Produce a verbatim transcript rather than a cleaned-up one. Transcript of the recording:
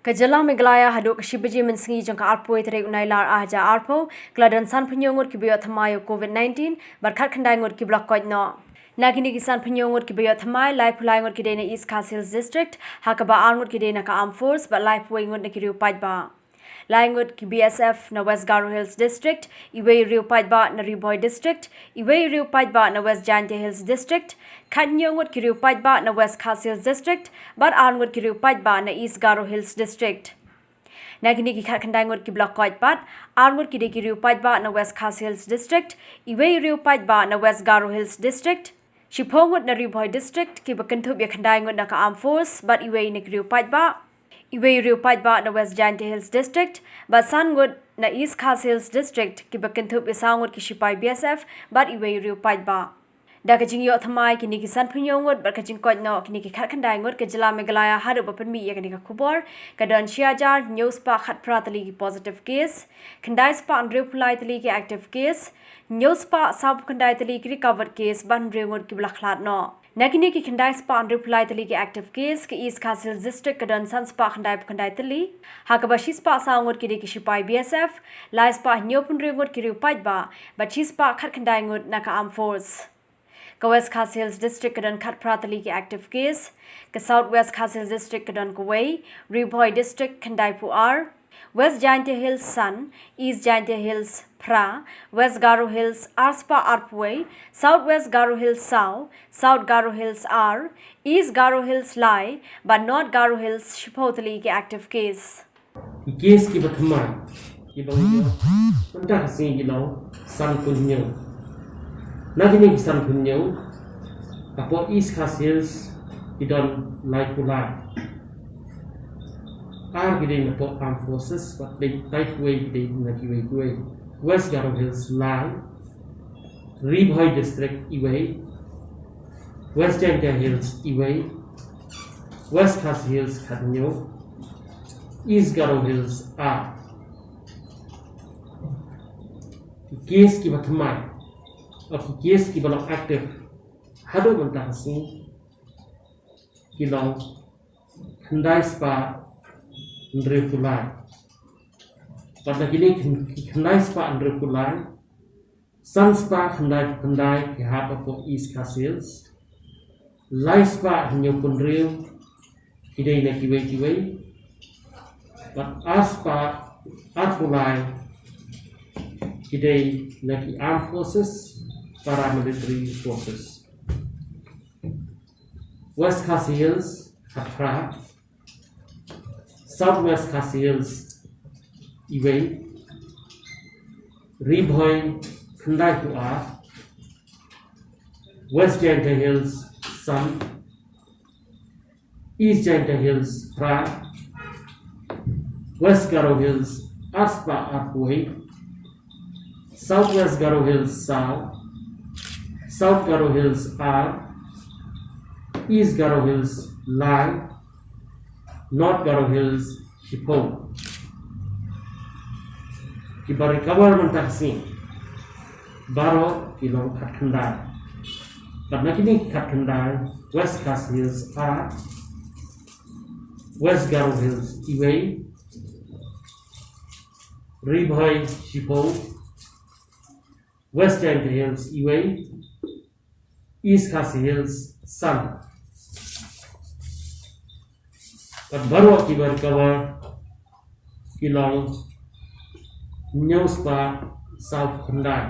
Ka jylla Meghalaya haduh ka shi baje mynsngi jong ka arphew tarik u Nailar ar hajar arphew, ka la don sanphew hynñiew ngut kiba ïoh thymmai ïa u COVID nineteen, bad khatkhyndai ngut kiba la koit noh. Na kine ki sanphew hynñiew ngut kiba ïoh thymmai, laiphew lai ngut ki dei na East Khasi Hills District, ha kaba ar ngut ki dei na ka Armed Force, bad laiphew wei ngut na ki riew paidbah. Lai ngut ki B S F na West Garo Hills District, iwei riew paidbah na Ri Bhoi District, iwei riew paidbah na West Jaintia Hills District, khathynñiew ngut ki riew paidbah na West Khasi Hills District, bad ar ngut ki riew paidbah na East Garo Hills District. Na kine ki khatkhyndai ngut kiba la koit pat, ar ngut ki dei ki riew paidbah na West Khasi Hills District, iwei riew paidbah na West Garo Hills District, shiphew ngut na Ri Bhoi District kiba kynthup ïa khyndai ngut na ka Armed Force, bad iwei na ki riew paidbah, iwei riew paidbah na West Jaintia Hills District, bad san ngut na East Khasi Hills District kiba kynthup ïa saw ngut ki shipai B S F, bad iwei riew paidbah. Da ka jingïoh thymmai kine ki sanphew hynñiew ngut bad ka jingkoit noh kine ki khatkhyndai ngut, ka jylla Meghalaya haduh ba pynmih ïa kane ka khubor ka don shi hajar hynñiew spah khatphra tylli ki positive case, khyndai spah hynriewphew lai tylli ki active case, hynñiew spah sawphew khyndai tylli ki recovered case, bad hynriew ngut kiba la khlad noh. Na kine ki khyndai spah hynriewphew lai tylli ki active case, ka East Khasi Hills District ka don san spah khyndaiphew khyndai tylli, ha kaba shi spah saw ngut ki dei ki shipai B S F, lai spah hynñiewphew hynriew ngut ki riew paidbah, bad shi spah khatkhyndai ngut na ka Armed Force. Ka West Khasi Hills District ka don khatphra tylli ki active case, ka South West Khasi Hills District ka don kawei, Ri Bhoi District khyndaiphew ar, West Jaintia Hills san, East Jaintia Hills phra, West Garo Hills ar spah arphew wei, South West Garo Hills saw, South Garo Hills ar, East Garo Hills lai, bad North Garo Hills shiphew tylli ki active case. Ki case kiba thymmai kiba ngi ïoh mynta ka sngi ki long sanphew hynñiew. Na kine ki sanphew hynñiew, hapoh East Khasi Hills ki don laiphew lai. Ar ki dei na poh Armed Forces, bad dei laiphew wei ki dei na kiwei kiwei. West Garo Hills lai, Ri Bhoi District iwei, West Jaintia Hills iwei, West Khasi Hills khathynñiew, East Garo Hills ar. Ki case kiba thymmai, o ki case kiba long active haduh mynta ka sngi ki long khyndai spah hynriewphew lai. Bad na kine ki khyndai spah hynriewphew lai, san spah khyndai khyndai ki hap hapoh East Khasi Hills, lai spah hynñiewphew hynriew ki dei na kiwei kiwei, bad ar spah arphew lai ki dei na ki Armed Forces, Paramilitary Forces. West Khasi Hills khatphra, South West Khasi Hills iwei, Ri Bhoi khyndaiphew ar, West Jaintia Hills san, East Jaintia Hills phra, West Garo Hills ar spah arphew wei, South West Garo Hills saw, South Garo Hills ar, East Garo Hills lai, North Garo Hills shiphew. Kiba recover mynta ka sngi baroh ki long khatkhyndai. Bad na kine ki khatkhyndai, West Khasi Hills ar, West Garo Hills iwei, Ri Bhoi shiphew, West Jaintia Hills iwei, East Khasi Hills san. Bad baroh kiba recover ki long hynñiew spah sawphew khyndai.